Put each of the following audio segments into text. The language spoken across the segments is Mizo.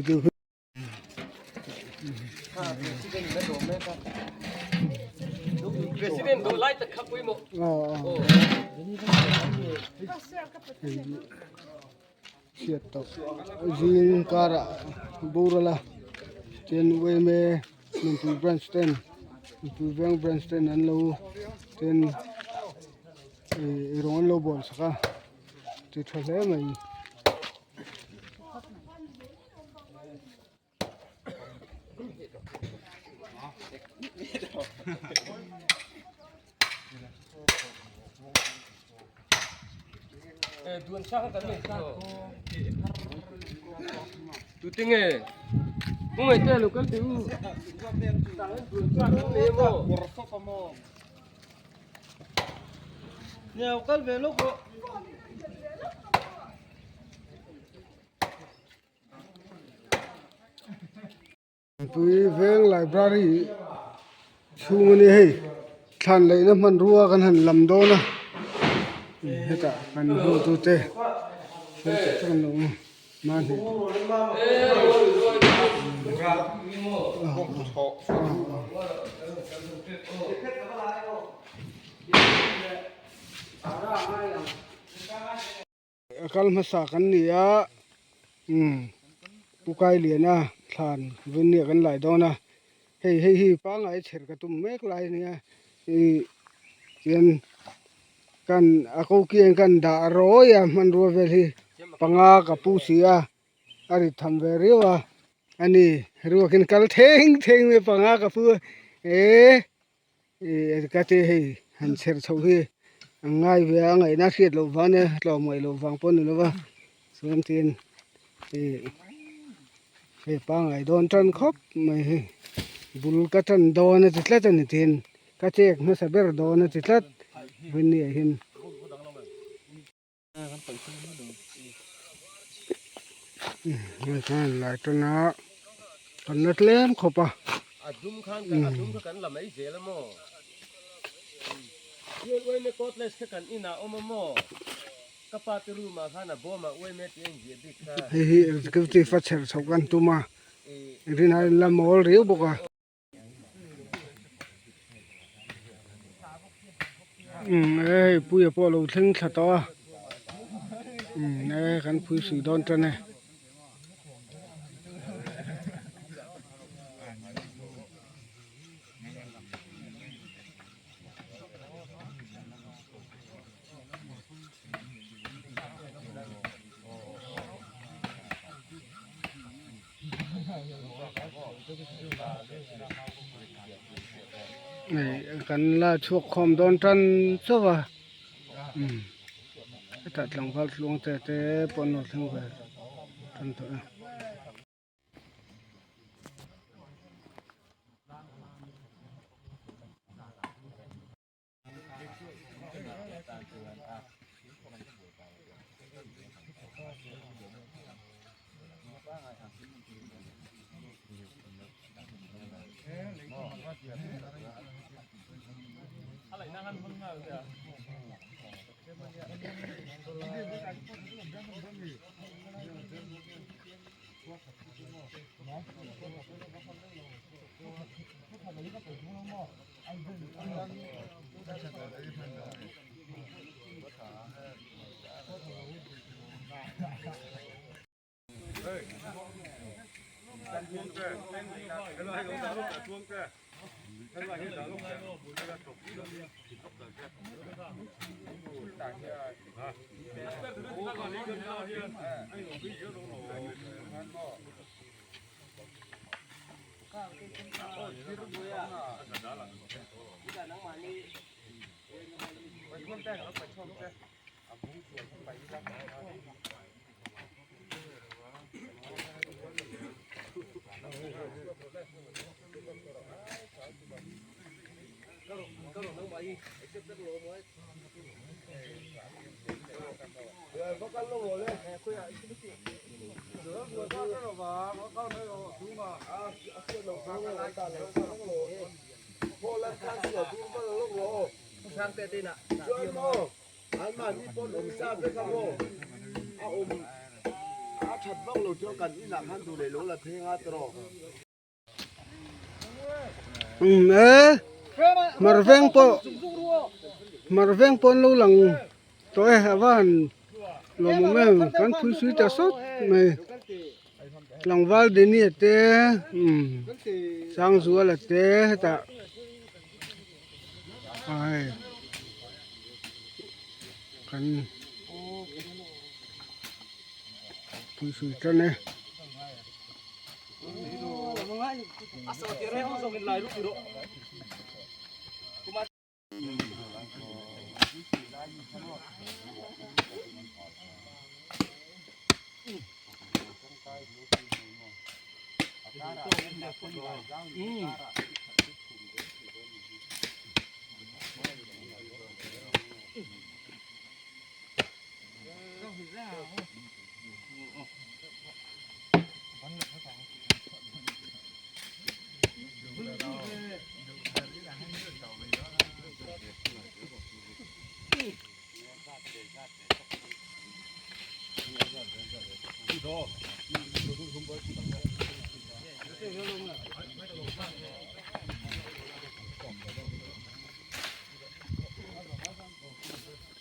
video hi. President do lai tak kha pui mo. Siat tak zing karah borala chen yma nunpui branch ten nunpui veng branch ten an lo ten ih rawng an lo bawl sak a ti tha hle mai. Tu te nge ku ngai te lo kal te u Nèo kal ve lawk rawh. Tui veng library chhung a ni hei thlan laihna hmanrua kan han lam dawn a hetah kan hotu te fel tak tak an lo awm a mahni A kal hmasa kan ni a umm pu Kailiana thlan vunnia kan lai dawn a hei hei hi pangngai chher ka tum mek lai a nia ih chuan kan a ko kiang kan dah rawi a hmanrua vel hi panga ka pu si a a rit tham ve riau a ani ruakin kal theng theng mai panga ka pu a eh. Ih ka te hei han chher chhoh hi an ngai ve a ngaihna hriat loh vang nia tlawm ngaih loh vang pawh a ni lo va chuan tin ih hei pangngai dawn tan khawp mai hi bul ka tan dawn a ti tlat a ni tin ka chek hmasa ber dawn a ti tlat vawini ah hian. Hei khan lai tan a kan la tlem khawp a. A dum khan kan a dum kha kan la mai zel a maw Chuan uaime cordless kha kan inah awm a maw ka pa te room ah khan a bawm ah uaime tih a inziah bik kha. Hei hi executive a chher chhoh kan tum a rinai la mawl riau bawk a. Umm hei puia pawh a lo thleng thla tawh a umm e kan phui hrui dawn tan e. Hei kan la chhuak khawm dawn tan chauh a umm hetah tlangval tluang te te pawh an lo thleng ve tan tawh e. Um e mar veng pawh mar veng pawh an lo lang tawh e a va han lawmawm em kan phui sui ta sawt mai tlangval Denia te um Sangzuala te hetah a hei kan phui sui tan e.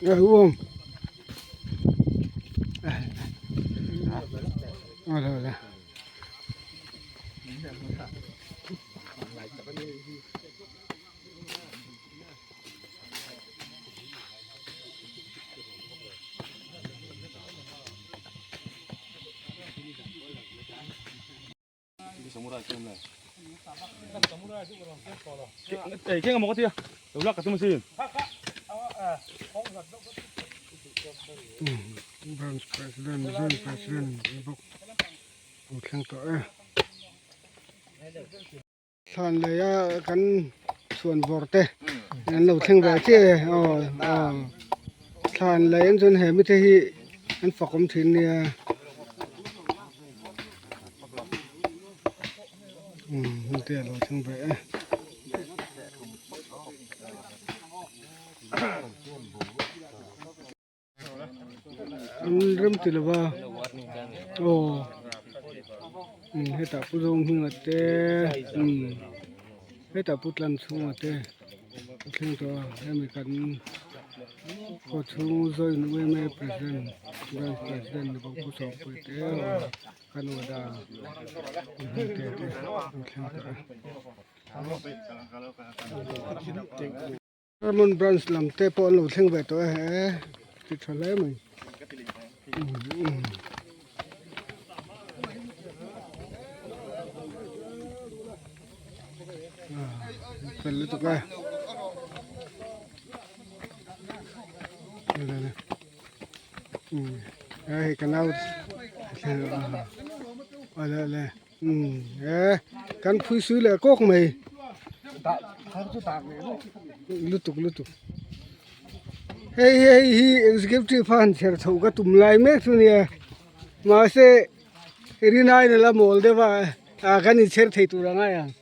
Uom awle awle. Branch President Joint President ni bawk an thleng tawh e. Thlan lei a kan chhuan vawr te an lo thleng ve chiah e aw aw thlan lei an chuan he mite hi an fak awm thin nia umm hmute a lo thleng ve e. An rem ti lova aw umm hetah pu zawng hminga te umm hetah pu tlan chhunga te a thleng tawh a hemi kan khaw chhung join yma president branch president ni bawk pu sawmpuii te kan wada hmingte te an thleng tawh a. Ramon branch lam te pawh an lo thleng ve tawh e he ti tha hle mai fel lutuk e hei ka nau ale ale e kan phui sui leh kawk mai lutuk lutuk hei hei hi executive a han chher chhoh ka tum lai mek chu nia mahse rinai la mawl deuh a ah kan inchher thei tur ang ai ang.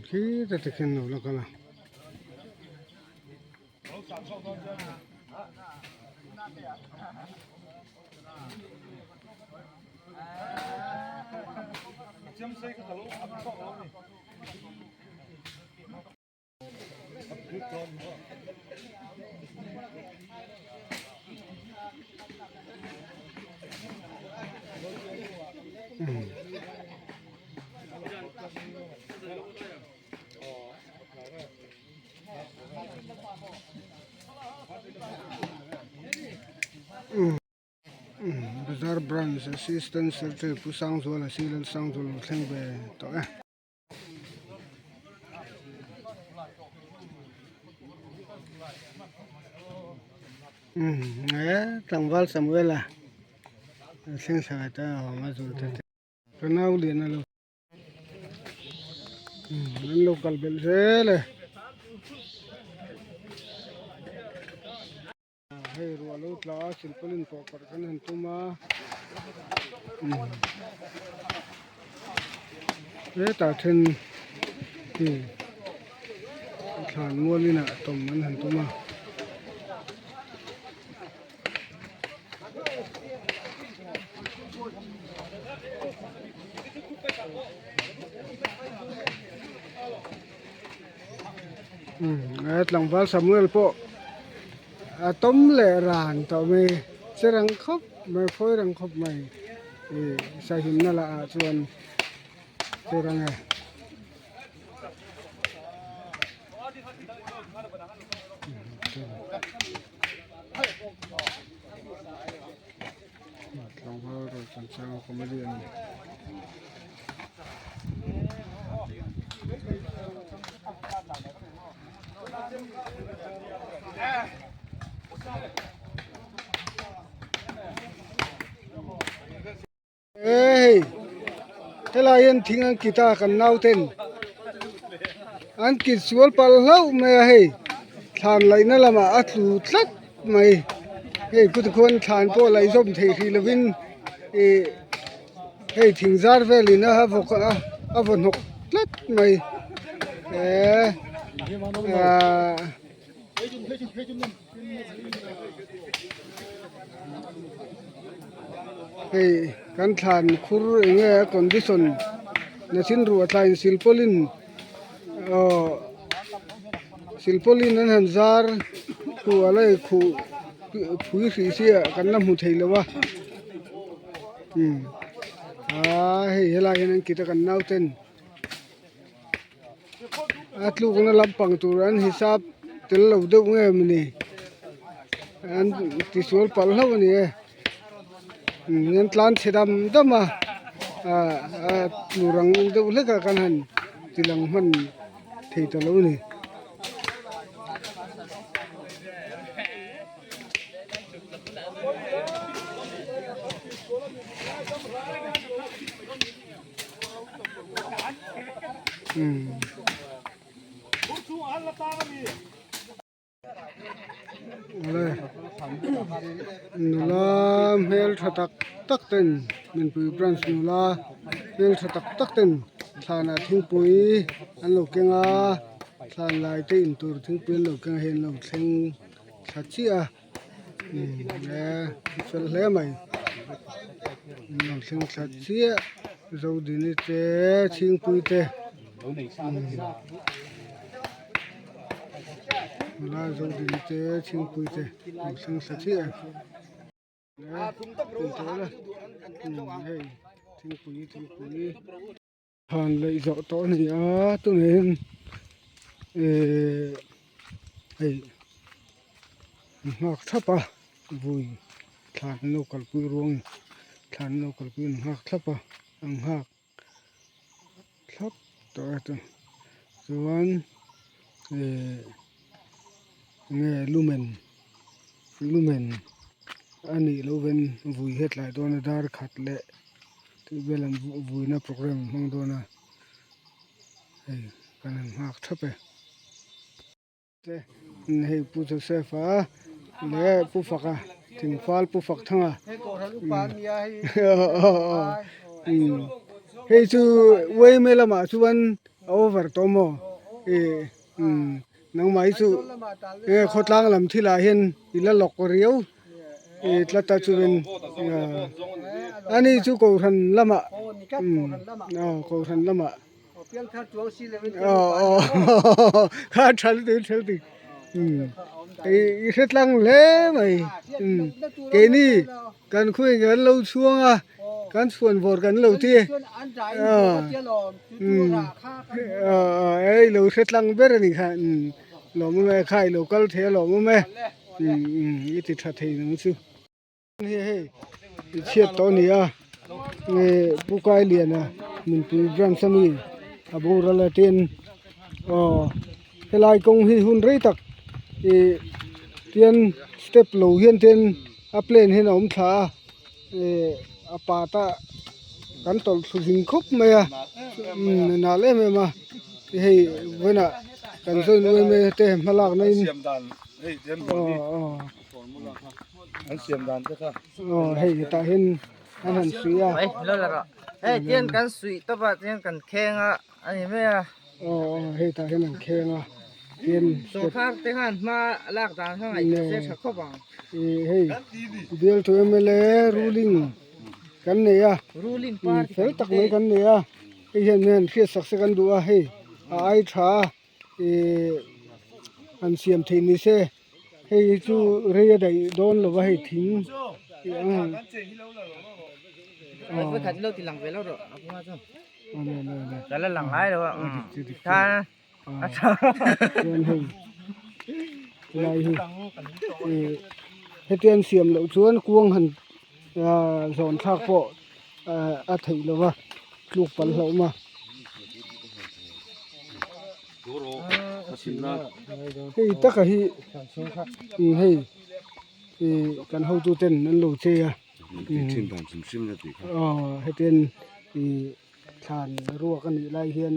Khi ta te khen lo la kal a. Bazar branch assistant secretary Pu Sangzuala si Lalsangzuala lo thleng ve tawh e. E tlangval Samuela thleng thla ve tawh a awm a zul te te ka nau lian a lo. An lo kal belh zel e. Hei ruah lo tla a silpaulin pawh parh kan han tum a hetah then hi thlan mual inah tawm an han tum a. Tlangval Samuel pawh a tawm leh ran tawh mai che rang khawp mai phawi rang khawp mai ih sahimna lah ah chuan che rang e. Tlangval rawn changchang a comedy a ni. Hei helai hian thing an kit a kan nauten an kit sual palh hlauh mai a hei thlan laihna lamah a tlu tlat mai hei kut khuan thlan pawh laih zawm theih hrih lovin ih hei thing zar velin a vawk a a vaw hnawk tlat mai eee ahh. Hei kan thlan khur eng nge a condition nachin ruah tlain silpaulin aw silpaulin an han zar khuh a la khuh phui hrih si ah kan la hmu thei lo a umm aa hei helai hian an kit a kan nauten. A tlukna lampang tur an hisap tel lo deuh nge mawni an tisual palh hlauh a ni e an tlan chhe dam dam a ah a tur ang deuh hlek a kan han ti lang hman thei ta lo a ni. Nula hmel tha tak tak ten Minpui branch nula hmel tha tak tak ten thlanah thingpui an lo keng a thlan lai te in tur thingpui an lo keng a hei an lo thleng thla chiah a. Fel hle mai lo thleng thla chiah Zodini te Chhingpui te nula Zodini te Chhingpui te lo thleng thla chiah hei thingpui thingpui han laih zawh tawh a ni a tunah hian ehh hei an nghak thlap a vui thlan an lo kalpui ruang thlan an lo kalpui an nghak thlap a an nghak thlap tawh a chuan ehh enge lumen lumen a nih loh ven vui hi a tlai dawn a dar khat leh. Tih vel an vuina programme an hmang dawn a hei kan han nghak thap e. Te hei Pu Joseph a leh Pu Faka Thingfal Pu Fak Thanga hei chu uaime lamah chuan a over tawh maw ih nangmah hi chu khawtlang lam thilah hian i la lawk riau. I tlat a chuan ani chu kohhran lamah aw kohhran lamah aw aw kha tha lutuk tha lutuk i hre tlang hle mai keini kan khawi kan lo chhuang a kan chhuan vawr kan lo ti aw aw ei lo hre tlang ber a ni kha lawm awm e kha i lo kal thei a lawm awm e. I ti tha thei nang chu hei hei i chhiat tawh a ni a nge pu Kailiana Minpui branch a mi a boral a tin aw helai kawng hi hun rei tak ih tian step lo hian ten a plane hian a awm thla a ih a pat a kan tawlh thlu zing khawp mai a nal em em a hei vawiinah kan join uaime te hmalakna in aw aw. An siam dan te kha. Aw hei hetah hian an han suih a. Hei tian kan suih tawp ah tian kan kheng a a ni mai a. Aw aw hei tah hian an kheng a tin Sawrkar te khan hma lak dan kha ngaihtuah se tha khawp ang. Ih hei bial thu mla ruling kan nei a Ruling party fel tak mai kan nei a hei hian hian hriat sak se kan duh a hei a ai tha a ih han siam theih ni se hei hi chu rei a daih dawn lo va hei thing tih ang han Aw Ka la lang ngai lo a tha a tha chuan hei helai hi ih heti an siam loh chuan kuang han ah zawn thlak pawh ah a theih lo va tluk palh hlauh a hei taka hi hei ih kan hotu ten an lo chei a. Aw hetian ih thlan ruak a nih lai hian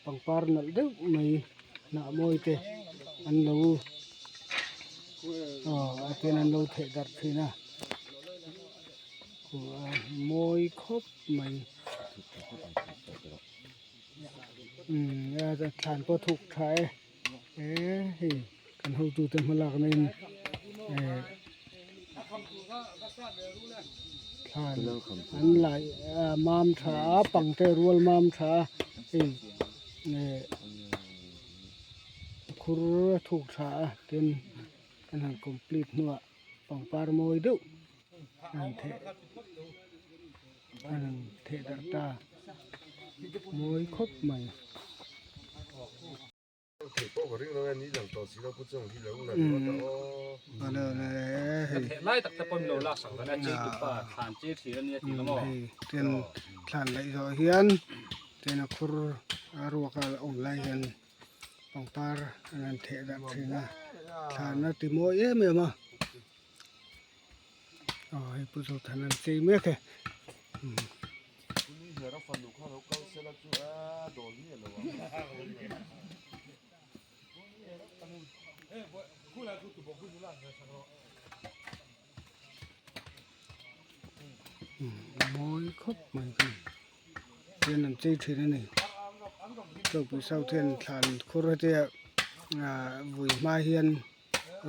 pangpar nalh deuh mai hnah mawi te an lo aw hetian an lo theh darh thin a a mawi khawp mai umm thlan pawh a thuk tha e. He hei kan hotute hmalakna in eh thlan an laih a mam tha a pangte rual mam tha a hei eh khur a thuk tha a tin an han complete hnuah pangpar mawi deuh an theh an han theh darh ta mawi khawp mai. Thlan laih zawh hian tin a khur a ruak a awm lai hian pangpar an han theh darh thin a thlan a ti mawi em em a aw hei pu Zothana an chei mek e. Mawi khawp mai chu tian an chei thin a ni chawpui south hian thlan khur hetia ah vui hma hian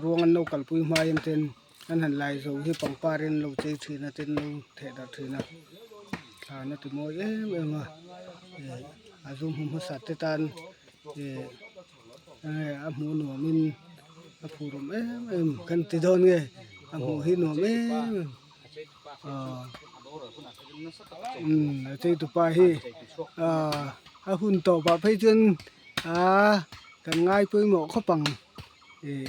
ruang an lo kalpui hma hian ten an han lai zo hi pangpar in an lo chei thin a tin an lo theh darh thin a thlan a ti mawi em em a ih a zum hmu hmasa te tan ih enge a hmuh nuam in a phur awm em em kan ti dawn nge a hmuh hi nuam em em ah umm a chei tupa hi ah a hun tawp ah phei chuan ah kan ngai pawimawh khawp ang ih.